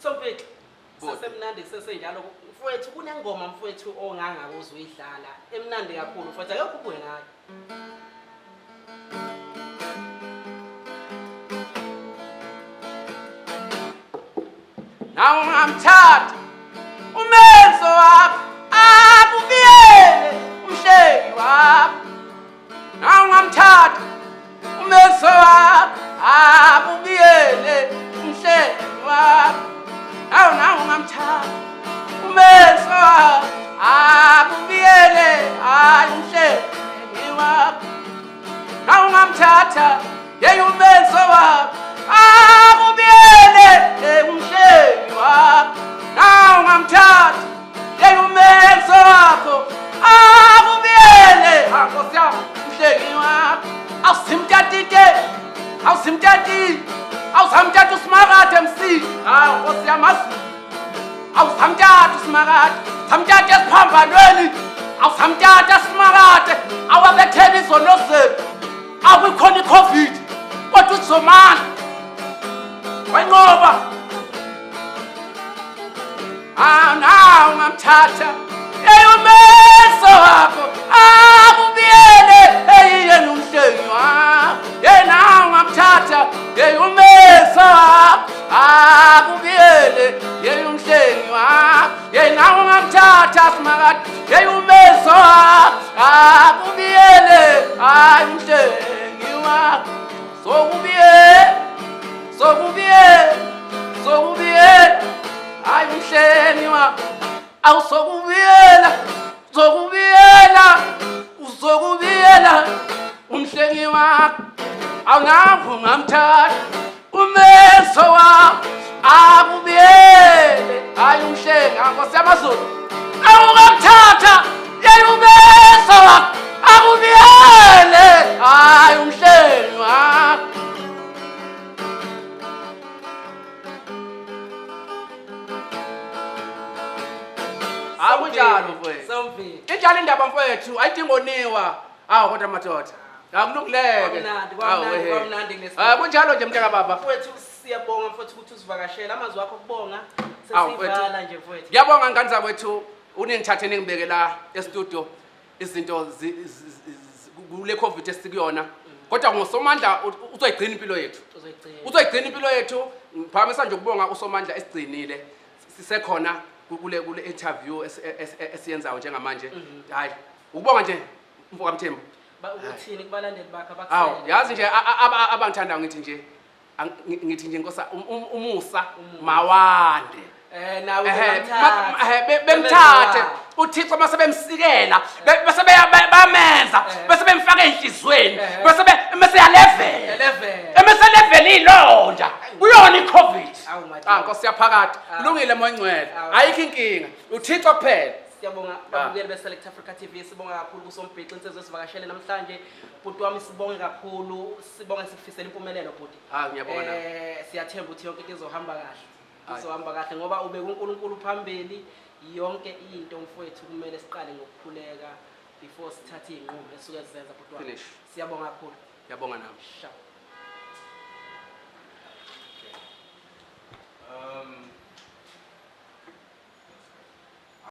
Sompixi sesemnandi sesenjalo mfowethu, kunengoma mfowethu ongangakuzwa uyidlala emnandi kakhulu mfowethu, ake ukhuphuke ngayo. Nawe ungamthatha umenzo wakho akubiyele umhleki wakho. Nawe ungamthatha umenzo wakho akubiyele umhleki wakho. Nawe ungamthatha umenzo wakho akubiyele hayi umhleki wakho. Nawe ungamthatha yeye umenzo wakho akubiyele umhleki wakho. Nawe ungamthatha yeye umenzo wakho akubiyele nkosi yami umhleki wakho. Awusimtatite, awusimtati, awusamtata uSimakade MC. Hawu nkosi yami azulu, awusamtata uSimakade, samtata esiphambanweni, awusamtata Simakade, awabethela izono zethu. Akukhona iCovid kodwa uzomana wayinqoba. Nawe ungamthatha eyumeso wakho akubiyele eyiyena umhlengi wakho. Yena ungamthatha eyumeso wakho akubiyele yeyumhlengi wakho. Yena ungamthatha Simakade eyumeso wakho akubiyele hayi umhlengi wakho. Sokubiyela, sokubiyela, sokubiyela hayi umhlengi wakho. Awusokubiyela, sokubiyela, uzokubiyela umhlengi wakho. Awunakho ungamthatha umeso wakho akubiyele hayi umhlengi. Nkosi yamazulu, awungamthatha yeye umeso wakho akubiyele hayi umhlengi wakho. Akunjalo mfowethu. Sompixi. Injalo indaba mfowethu, ayidingoniwa. Awu kodwa madoda. Akulungileke. Kwamnandi, kwamnandi, kwamnandi kulesi. Ah kunjalo nje mntaka baba. Mfowethu siyabonga mfowethu ukuthi usivakashele, amazwi akho okubonga Awu, mfowethu. sesivala nje mfowethu. Ngiyabonga ngane zakwethu, uningithathe ningibeke la e-studio izinto kule COVID esikuyona. Kodwa ngoSomandla uzoyigcina impilo yethu. Uzoyigcina. Uzoyigcina impilo yethu. Ngiphakamisa nje ukubonga uSomandla esigcinile. Sisekhona kule interview esiyenzayo njengamanje. Hayi, ukubonga nje mfoka Mthembu. Ukuthini kubalandeli bakhe Awu, abakusele? yazi nje abangithandayo ngithi nje ngithi nje nkosa umusa mawande. Nawe Ehhe, ungamthatha. Bemthathe Bemthathe. uThixo mase bemsikela, bese bamenza, bese bemfaka enhlizweni, bese bese yalevel. Level. Emese level ilonda. Kuyona iCovid. Awu, madoda. Ah Nkosi yaphakathi. Ah. Kulungile moya ngcwele. Awu. Ayikho inkinga. uThixo kuphela. Siyabonga babukeli be-Select Africa TV, sibonga kakhulu kuSombhici insizwa esivakashele namhlanje. Bhuti wami sibonge kakhulu, sibonge sikufisela impumelelo bhuti. Ah ngiyabonga nami. Siyathemba ukuthi yonke into izohamba kahle. Hayi. Izohamba kahle ngoba ubeka uNkulunkulu phambili yonke into mfowethu, kumele siqale ngokukhuleka before sithathe izinqumo esuke sizenza bhuti wami. Finish. Siyabonga kakhulu. Ngiyabonga nami. Sharp.